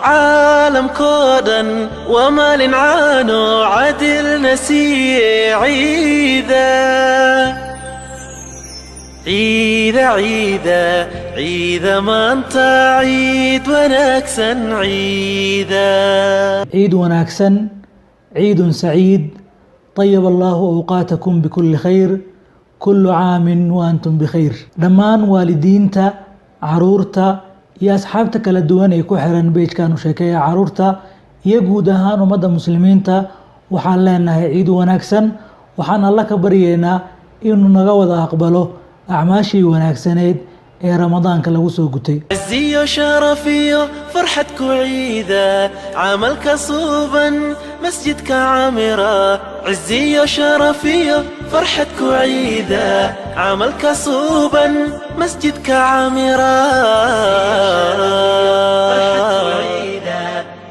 Caalamkoo dhan waa maalin caano cadilna siiye ciida ciida ciida ciida maanta ciid wanaagsan ciida. Ciid wanaagsan, عيد سعيد، طيب الله أوقاتكم بكل خير، كل عام وأنتم بخير. Dhammaan waalidiinta, caruurta iyo asxaabta kala duwan ee ku xiran page-kan U Sheekeeya Caruurta iyo guud ahaan ummadda muslimiinta, waxaan leenahay ciid wanaagsan. Waxaan Alla ka baryeynaa inuu naga wada aqbalo acmaashii wanaagsaneyd ee Ramadaanka lagu soo gutay. Ciziyo sharafiyo farxad ku ciida, camalka suuban masjidka camira. Ciziyo sharafiyo farxad ku ciida, camalka suuban masjidka camira.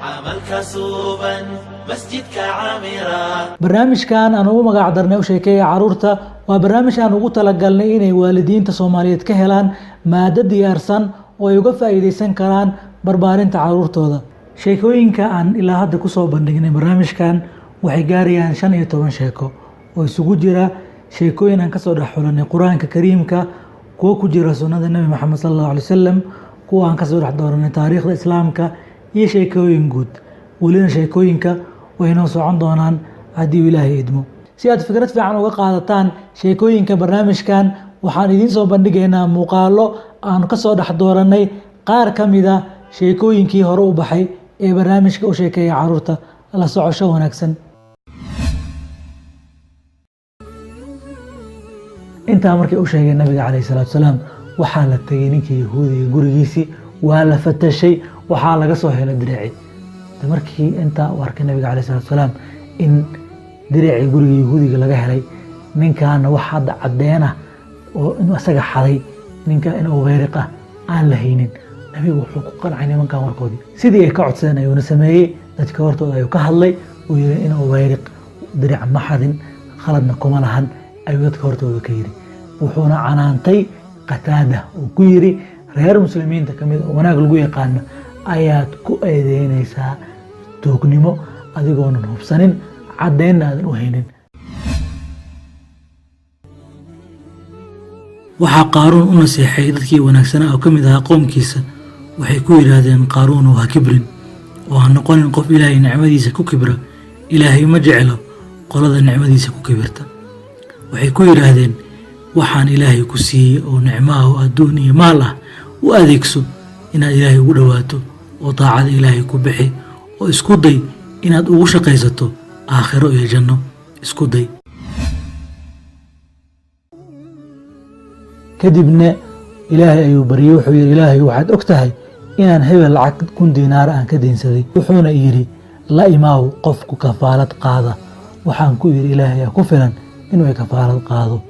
Camalka suuban masjidka camira. Barnaamijkan aan ugu magac darnay U Sheekeeya Caruurta waa barnaamij aan ugu talagalnay inay waalidiinta Soomaaliyeed ka helaan maado diyaarsan oo ay uga faa'iideysan karaan barbaarinta caruurtooda. Sheekooyinka aan ilaa hadda kusoo bandhignay barnaamijkan waxay gaarayaan 15 sheeko oo isugu jira sheekooyin aan kasoo dhex xulanay Qur-aanka Kariimka, kuwo ku jira sunnada Nebi Maxamed sala Allahu alay wasalam, kuwa aan kasoo dhex dooranay taariikhda Islaamka iyo sheekooyin guud. Welina sheekooyinka way noo socon doonaan haddii uu Ilaahay idmo. Si aad fikrad fiican uga qaadataan sheekooyinka barnaamijkan, waxaan idiin soo bandhigaynaa muuqaallo aan kasoo dhex dooranay qaar ka mid a sheekooyinkii hore u baxay ee barnaamijka U Sheekeeya Caruurta. La socosho wanaagsan. Intaa markay u sheegeen nabiga calayhi salaatu salaam, waxaa la tegey ninkii Yahuudiga gurigiisii, waa la fatashay, waxaa laga soo helay dirici. Markii intaa u arkay nabiga calayhi salaatu salaam in diricii guriga Yahuudiga laga helay, ninkaana wax hadda caddeena oo inuu isaga xaday ninka in Ubayriq ah aan la haynin, nabigu wuxuu ku qancay nimankan warkoodii. Sidii ay ka codsadeen ayuuna sameeyey. Dadka hortooda ayuu ka hadlay. Uu yiri, in Ubayriq diric ma xadin, khaladna kuma lahan, ayuu dadka hortooda ka yiri. Wuxuuna canaantay Qataada uu ku yiri, reer muslimiinta kamid oo wanaag lagu yaqaano ayaad ku eedeynaysaa tuugnimo adigoonan hubsanin, caddeynna aadan u haynin. Waxaa Qaaruun u naseexay dadkii wanaagsanaa oo ka mid ahaa qoomkiisa. Waxay ku yidhaahdeen, Qaaruunow, ha kibrin oo ha noqonin qof Ilaahay nicmadiisa ku kibra. Ilaahay ma jeclo qolada nicmadiisa ku kibirta. Waxay ku yidhaahdeen, waxaan Ilaahay ku siiyey oo nicmo ah oo adduun iyo maal ah u adeegso inaad Ilaahay ugu dhowaato, oo daacada Ilaahay ku bixi, oo isku day inaad ugu shaqaysato aakhiro iyo janno isku day. Kadibna Ilaahay ayuu baryey. Wuxuu yidhi, Ilaahay, waxaad og tahay inaan hebel lacag 1000 diinaar aan ka deynsaday, wuxuuna yidhi, la imaaw qofku kafaalad qaada. Waxaan ku yidhi, Ilaahay aa ku filan inuu i kafaalad qaado,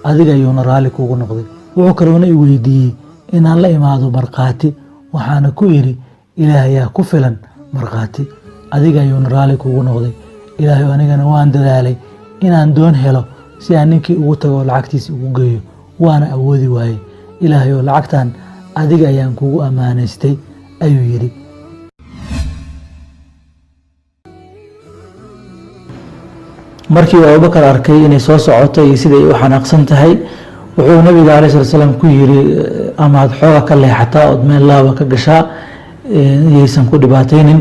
adiga ayuuna raalli kuugu noqday. Wuxuu kaloona i weydiiyey inaan la imaado markhaati. Waxaana ku yidhi, Ilaahayaa ku filan markhaati, adiga ayuuna raalli kuugu noqday. Ilaahay, anigana waan dadaalay inaan doon helo si aan ninkii ugu tago oo lacagtiisa ugu geeyo, waana awoodi waayey. Ilaahay oo, lacagtan adiga ayaan kugu ammaanaystay, ayuu yidhi. Markii uu Abubakar arkay inay soo socoto iyo siday u xanaaqsan tahay, wuxuu nabiga alayh slat slam ku yiri, amaad xooga ka leexataa ood meel laaba ka gashaa, yaysan ku dhibaataynin.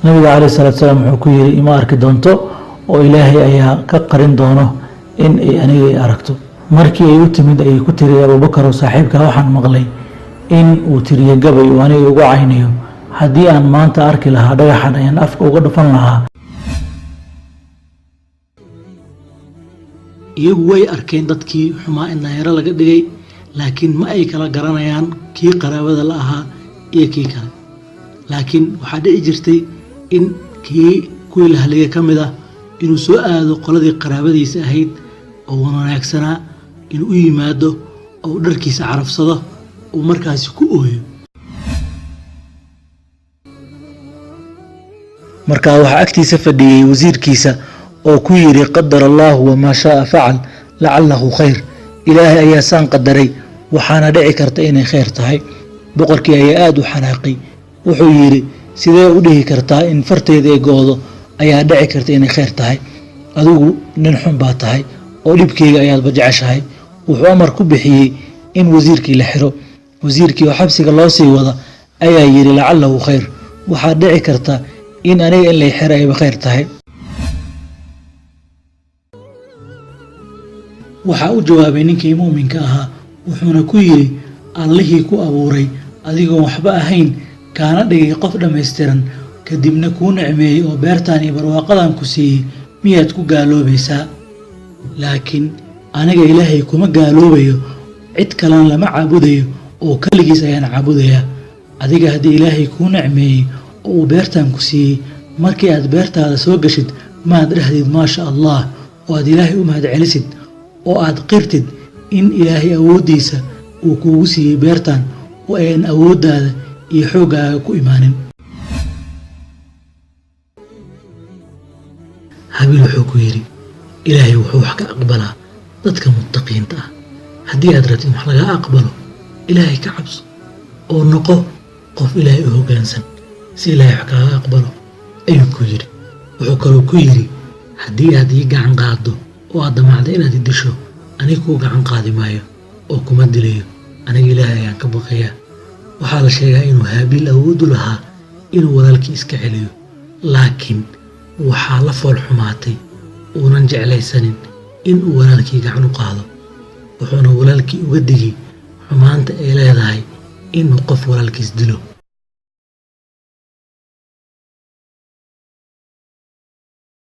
Nabiga calayh salatu salaam wuxuu ku yiri, ima arki doonto oo Ilaahay ayaa ka qarin doono in ay aniga ay aragto. Markii ay u timid ayay ku tiri, Abubakar oo saaxiibka, waxaan maqlay in uu tiriyo gabay uu aniga ugu caynayo. Haddii aan maanta arki lahaa, dhagaxan ayaan afka uga dhufan lahaa. Iyagu way arkeen dadkii xumaa in daanyaro laga dhigay, laakiin ma ay kala garanayaan kii qaraabada la ahaa iyo kii kale. Laakiin waxaa dhici jirtay in kii kuwii la haligay ka mid ah inuu soo aado qoladii qaraabadiisa ahayd oo wanaagsanaa, inuu u yimaado oo dharkiisa carafsado, uu markaasi ku ooyo. Markaa waxaa agtiisa fadhiyey wasiirkiisa oo ku yidhi: "Qadar Allaahu wamaa shaaa facal, lacalahu khayr." Ilaahay ayaa saan qadaray, waxaana dhici karta inay khayr tahay. Boqorkii ayaa aada u xanaaqay. Wuxuu yidhi: "Sidee u dhihi kartaa in farteeda ay go'do ayaa dhici karta inay khayr tahay? Adigu nin xun baa tahay oo dhibkeyga ayaadba jeceshahay." Wuxuu amar ku bixiyey in wasiirkii la xiro. Wasiirkii oo xabsiga loo sii wada ayaa yidhi: "Lacalahu khayr, waxaa dhici karta in aniga in lay xiro ayba khayr tahay." Waxaa u jawaabay ninkii muuminka ahaa, wuxuuna ku yidhi: "Allihii ku abuuray adigoon waxba ahayn, kaana dhigay qof dhammaystiran, kadibna kuu nicmeeyey oo beertan iyo barwaaqadan ku siiyey, miyaad ku gaaloobaysaa? Laakiin aniga Ilaahay kuma gaaloobayo, cid kalena lama caabudayo oo keligiis ayaan caabudayaa. Adiga haddii Ilaahay kuu nicmeeyey oo uu beertan ku siiyey, markii aad beertaada soo gashid maad dhahdid 'Maasha Allah' oo aad Ilaahay u mahad celisid oo aad qirtid in Ilaahay awooddiisa uu kuugu siiyey beertan oo ayan awooddaada iyo xooggaaga ku imaanin?" Habiil wuxuu ku yidhi: "Ilaahay wuxuu wax ka aqbalaa dadka muttaqiinta ah. Haddii aad rabtid wax lagaa aqbalo, Ilaahay ka cabso oo noqo qof Ilaahay u hoggaansan si Ilaahay wax kaaga aqbalo," ayuu ku yidhi. Wuxuu kaloo ku yidhi: "Haddii aad ii gacan qaaddo oo aad damacdo inaad i disho, aniga kuu gacan qaadi maayo oo kuma dilayo. Aniga Ilaahay ayaan ka baqayaa." Waxaa la sheegaa inuu Haabiil awood u lahaa inuu walaalkii iska celiyo, laakiin waxaa la fool xumaatay uunan jeclaysanin inuu walaalkii gacan u qaado, wuxuuna walaalkii uga digay xumaanta ay leedahay inuu qof walaalkiis dilo.